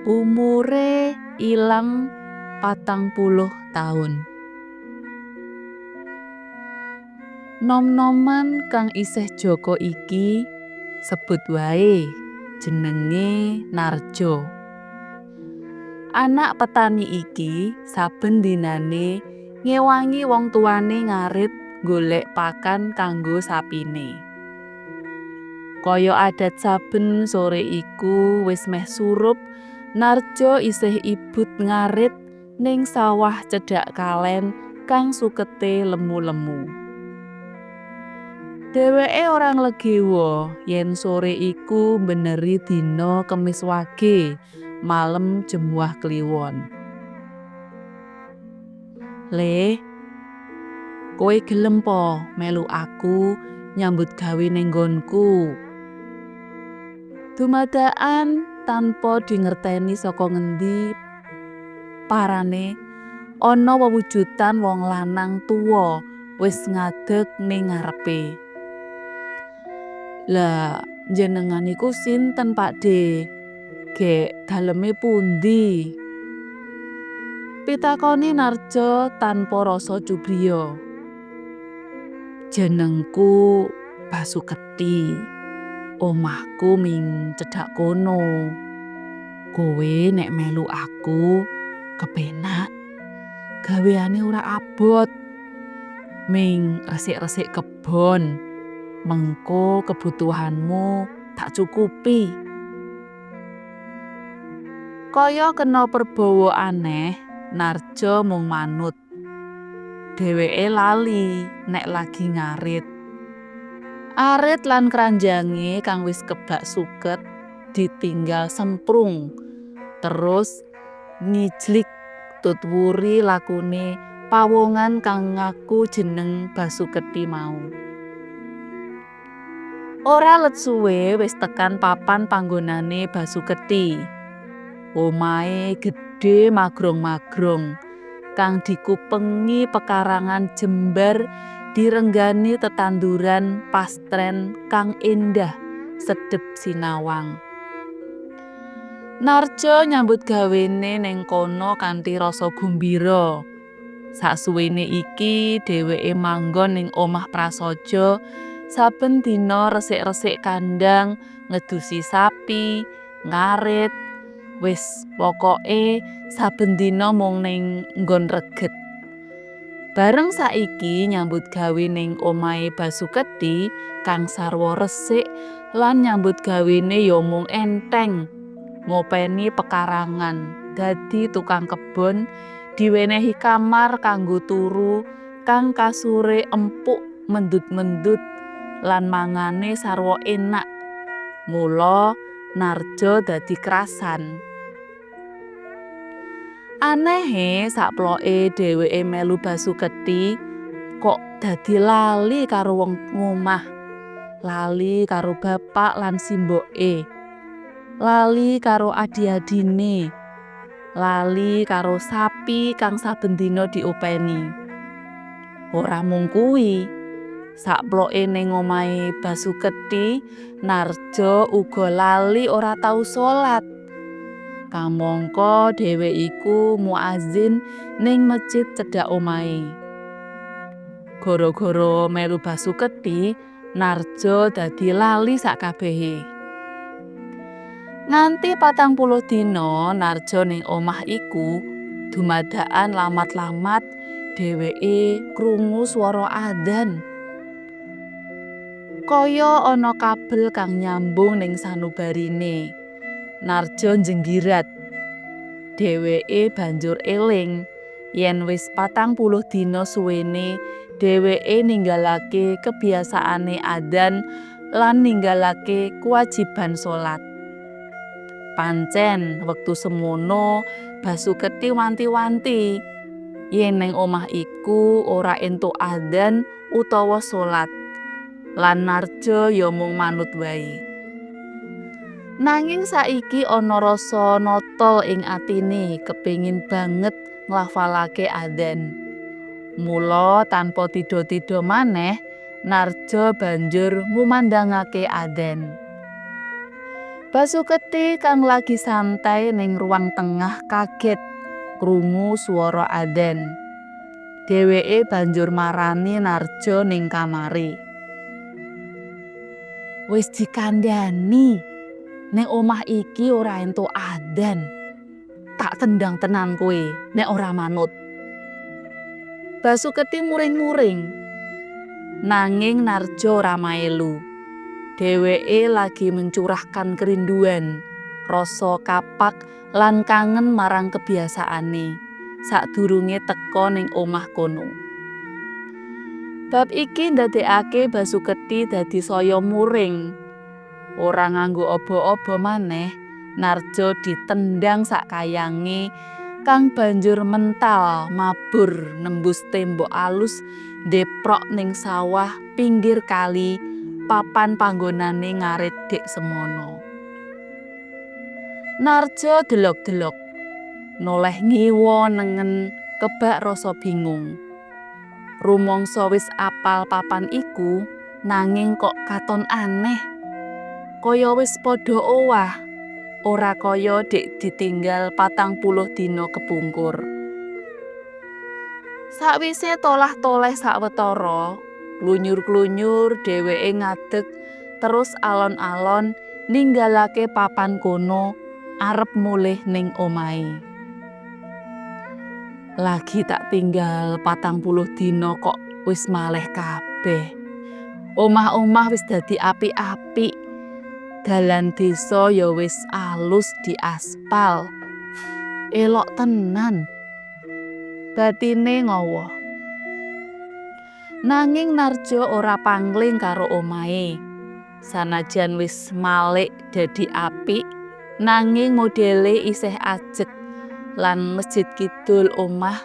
Umure ilang 40 taun. Nom-noman kang isih jaka iki sebut wae jenenge Narjo. Anak petani iki saben dinane ngewangi wong tuane ngarit golek pakan kanggo sapine. Kaya adat saben sore iku wis meh surup, Narjo isih ibut ngarit ning sawah cedhak kalen kang sukete lemu-lemu. Dheweke ora nglegewa yen sore iku mbeneri dina Kemis Wage, malem Jemuah Kliwon. Le, kowe gelem po melu aku nyambut gawe ning nggonku? Dumadakan tanpa dingerteni saka ngendi parane ana wewujudan wong lanang tuwa wis ngadeg ning ngarepe. Lah, njenengan iku sinten, Pakde? Gek daleme pundi? Pitakone Narjo tanpa rasa cubriya. Jenengku Basuketi. Omahku ming cedhak kono. Kowe nek melu aku kepenak. Gaweane ora abot. Ming resik-resik kebon. Mengko kebutuhanmu tak cukupi. Kaya kena perbawa aneh, Narjo mung manut. Dheweke lali nek lagi ngarit. Arit lan kranjange kang wis kebak suket ditinggal semprung. Terus ngijlik tut wuri lakune pawongan kang ngaku jeneng Basuketi mau. Ora let suwe wis tekan papan panggonane Basuketi. Omahe gedhe magrong-magrong kang dikupengi pekarangan jembar direnggani tetanduran pastren kang endah sedhep sinawang. Narjo nyambut gawene ning kono kanthi rasa gumbira. Saksuwene iki dheweke manggon ning omah prasaja, saben dina resik-resik kandang, ngedusi sapi, ngarit, wis pokoke saben dina mung ning nggon reget. Bareng saiki nyambut gawe ning omahe Basuketi kang sarwa resik lan nyambut gawene ya mung enteng, ngopeni pekarangan, dadi tukang kebon, diwenehi kamar kanggo turu kang kasure empuk mendut-mendut lan mangane sarwa enak. Mula Narjo dadi krasan. Anehe sakploke dheweke melu Basuketi kok dadi lali karo wong ngomah, lali karo bapak lan simboke, lali karo adi-adine, lali karo sapi kang saben dina diopeni. Ora mung kuwi, sakploke ning omahe Basuketi, Narjo uga lali ora tau salat. Kamangka dheweke iku muazin ning mesjid cedhak omahe. Gara-gara melu Basuketi, Narjo dadi lali sakabehe. Nganti 40 dina Narjo ning omah iku, dumadakan lamat-lamat dheweke krungu swara adzan. Kaya ana kabel kang nyambung ning sanubarine. Narjo njenggirat. Dheweke banjur eling yen wis 40 dina suwene dheweke ninggalake kebiasaane adzan lan ninggalake kewajiban salat. Pancen wektu semono Basuketi wanti-wanti yen ning omah iku ora entuk adzan utawa salat. Lan Narjo ya mung manut wae. Nanging saiki ana rasa nata ing atine kepingin banget nglafalake adzan. Mula tanpa tida-tida maneh, Narjo banjur ngumandhangake adzan. Basuketi kang lagi santai ning ruang tengah kaget krungu swara adzan. Dheweke banjur marani Narjo ning kamare. Wis dikandhani, ning omah iki ora entuk adzan. Tak tendang tenan kowe nek ora manut. Basuketi muring-muring. Nanging Narjo ora melu. Dheweke lagi mencurahkan kerinduan, rasa kapak lan kangen marang kebiasaane sadurunge teka ning omah kono. Bab iki ndadekake Basuketi dadi saya muring. Ora nganggo aba-aba maneh, Narjo ditendang sak kayange kang banjur mental mabur nembus tembok alus ndeprok ning sawah pinggir kali papan panggonane ngarit dek semono. Narjo delok-delok, noleh ngiwa nengen kebak rasa bingung. Rumangsa wis apal papan iku, nanging kok katon aneh. Kaya wis padha owah, ora kaya dek ditinggal 40 dina kepungkur. Sakwise tolah-toleh sawetara, klunyur-klunyur dheweke ngadeg terus alon-alon ninggalake papan kono arep mulih ning omahe. Lagi tak tinggal 40 dina kok wis malih kabeh. Omah-omah wis dadi apik-apik. Dalan desa ya wis alus diaspal. Elok tenan. Batine ngowoh. Nanging Narjo ora pangling karo omahe. Sanajan wis malik dadi apik, nanging modele isih ajeg lan masjid kidul omah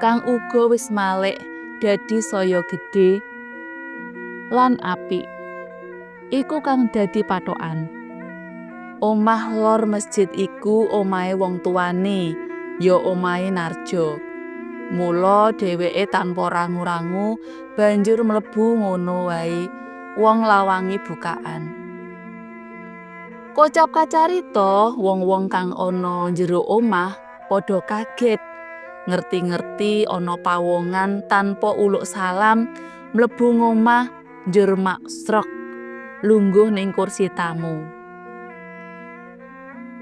kang uga wis malik dadi saya gedhe lan apik. Iku kang dadi pathokan. Omah lor masjid iku omahe wong tuane, ya omahe Narjo. Mula dheweke tanpa rangu-rangu banjur mlebu ngono wae wong lawange bukaan. Kocap kacarita wong-wong kang ana njero omah padha kaget ngerti-ngerti ana pawongan tanpa uluk salam mlebu ngomah njur maksrok lungguh ning kursi tamu.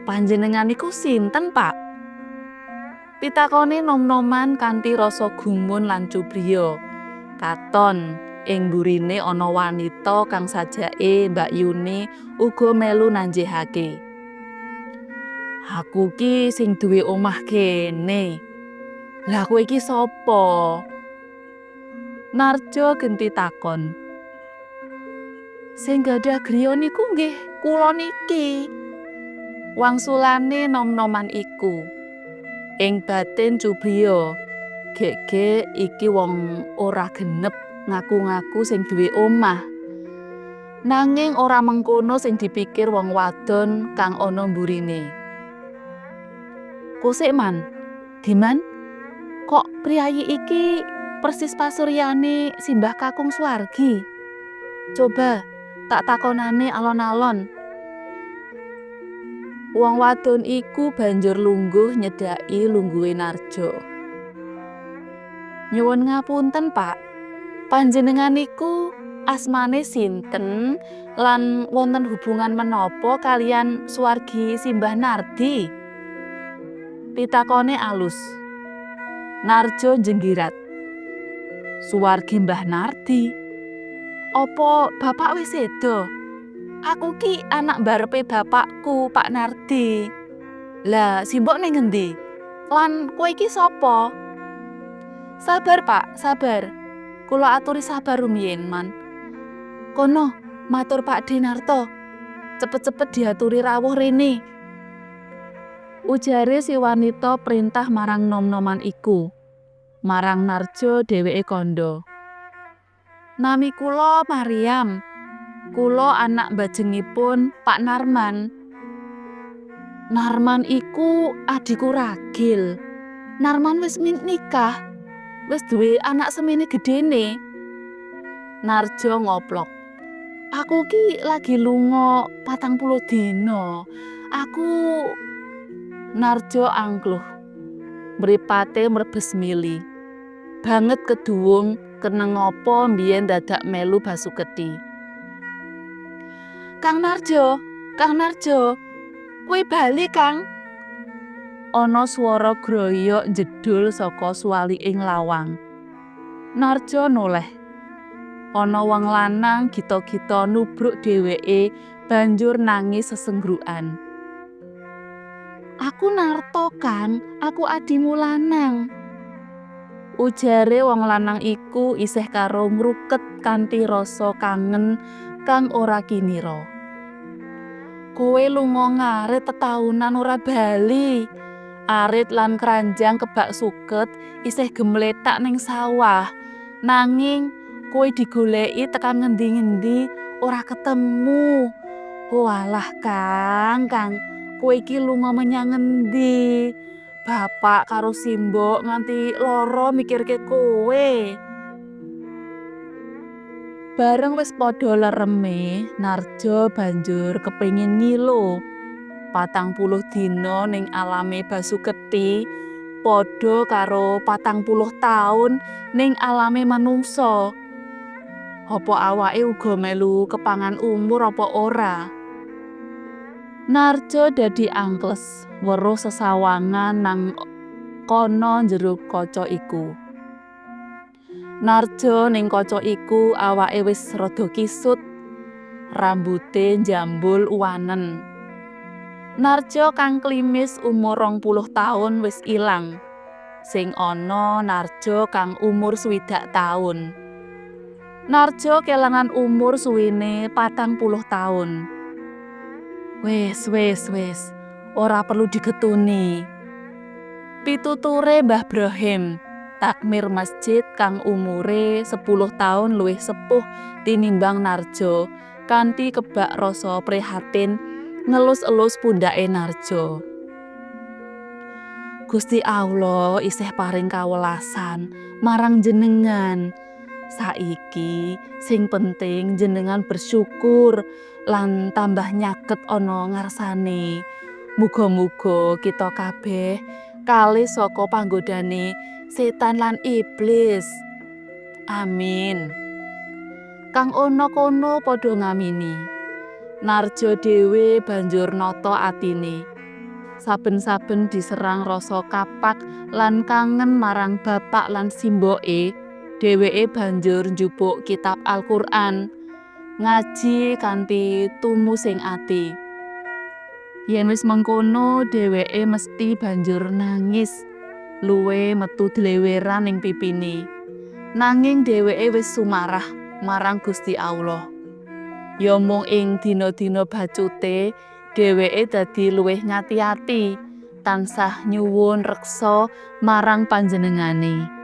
Panjenengan iku sinten, Pak? Pitakone nom-noman kanthi rasa gumun lan cubriya. Katon ing mburine ana wanita kang sajake mbakyune uga melu nanjihake. Aku ki sing duwe omah kene. Lah kowe iki sapa? Narjo genti takon. Sing gadah griya niku nggih kula niki. Wangsulane nom-noman iku. Ing batin cubriya, gek-gek iki wong ora genep ngaku-ngaku sing duwe omah. Nanging ora mengkono sing dipikir wong wadon kang ana mburine. Kosek man, Diman, kok priyayi iki persis pasuryane simbah kakung Suwargi? Coba tak takonane alon-alon. Wong wadon iku banjur lungguh nyedhaki lungguhe Narjo. Nyuwun ngapunten, Pak. Panjenengan niku asmane sinten lan wonten hubungan menapa kaliyan Suwargi Simbah Nardi? Pitakone alus. Narjo njenggirat. Suwargi Mbah Nardi. Apa bapak wis seda? Aku ki anak mbarepe bapakku, Pak Nardi. Lah, simbok ning ngendi? Lan kowe iki sapa? Sabar, Pak, sabar. Kula aturi sabar rumiyin, Man. Kono, matur Pak Dinarto. Cepet-cepet diaturi rawuh rene. Ujare si wanita perintah marang nom-noman iku. Marang Narjo dheweke kandha. Nami kula Mariam. Kula anak mbajengipun Pak Narman. Narman iku adhiku ragil. Narman wis nikah. Wis duwe anak semene gedene. Narjo ngoplok. Aku ki lagi lunga 40 dina. Aku. Narjo angkluh. Mripate mrebes mili. Banget keduwung keneng apa mbiyen dadak melu Basuketi. Kang Narjo, Kang Narjo, kowe bali, Kang. Ana swara groyok njedhul saka suwaliking lawang. Narjo noleh. Ana wong lanang gita-gita nubruk dheweke banjur nangis sesenggrukan. Aku Narto, Kang, aku adhimu lanang. Ujare wong lanang iku isih karo ngruket kanthi rasa kangen kang ora kinira. Kowe lunga ngarit tetaunan ora bali. Arit lan kranjang kebak suket isih gemlethak ning sawah. Nanging kowe digoleki tekan ngendi-ngendi ora ketemu. Walah, Kang, Kang, kowe iki lunga menyang ngendi? Bapak karo simbok nganti lara mikirke kowe. Bareng wis padha lereme, Narjo banjur kepengin ngilo. 40 dina ning alame Basuketi padha karo 40 taun ning alame manungsa. Apa awake uga melu kepangan umur apa ora? Narjo dadi angkles weruh sesawangan nang kana njero kaca iku. Narjo ning kaca iku awake wis rada kisut, rambute njambul uwanen. Narjo kang klimis umur 20 taun wis ilang. Sing ana Narjo kang umur 60 taun. Narjo kelangan umur suwene 40 taun. Wis, wis, wis, ora perlu digetuni. Pituture Mbah Brahim, takmir masjid kang umure 10 taun luwih sepuh tinimbang Narjo, kanthi kebak rasa prihatin ngelus-elus pundhake Narjo. Gusti Allah isih paring kawelasan marang jenengan. Saiki sing penting jenengan bersyukur lan tambah nyaket ana ngarsane. Muga-muga kita kabeh kalis saka panggodane setan lan iblis. Amin. Kang ana kono padha ngamini. Narjo dhewe banjur nata atine. Saben-saben diserang rasa kapak lan kangen marang bapak lan simboke, dheweke banjur njupuk kitab Al-Qur'an, ngaji kanthi tumusing ati. Yen wis mengkono dheweke mesti banjur nangis, luwe metu dleweran ning pipine. Nanging dheweke wis sumarah marang Gusti Allah. Ya mung ing dina-dina bacute dheweke dadi luwih ngati-ati, tansah nyuwun reksa marang panjenengane.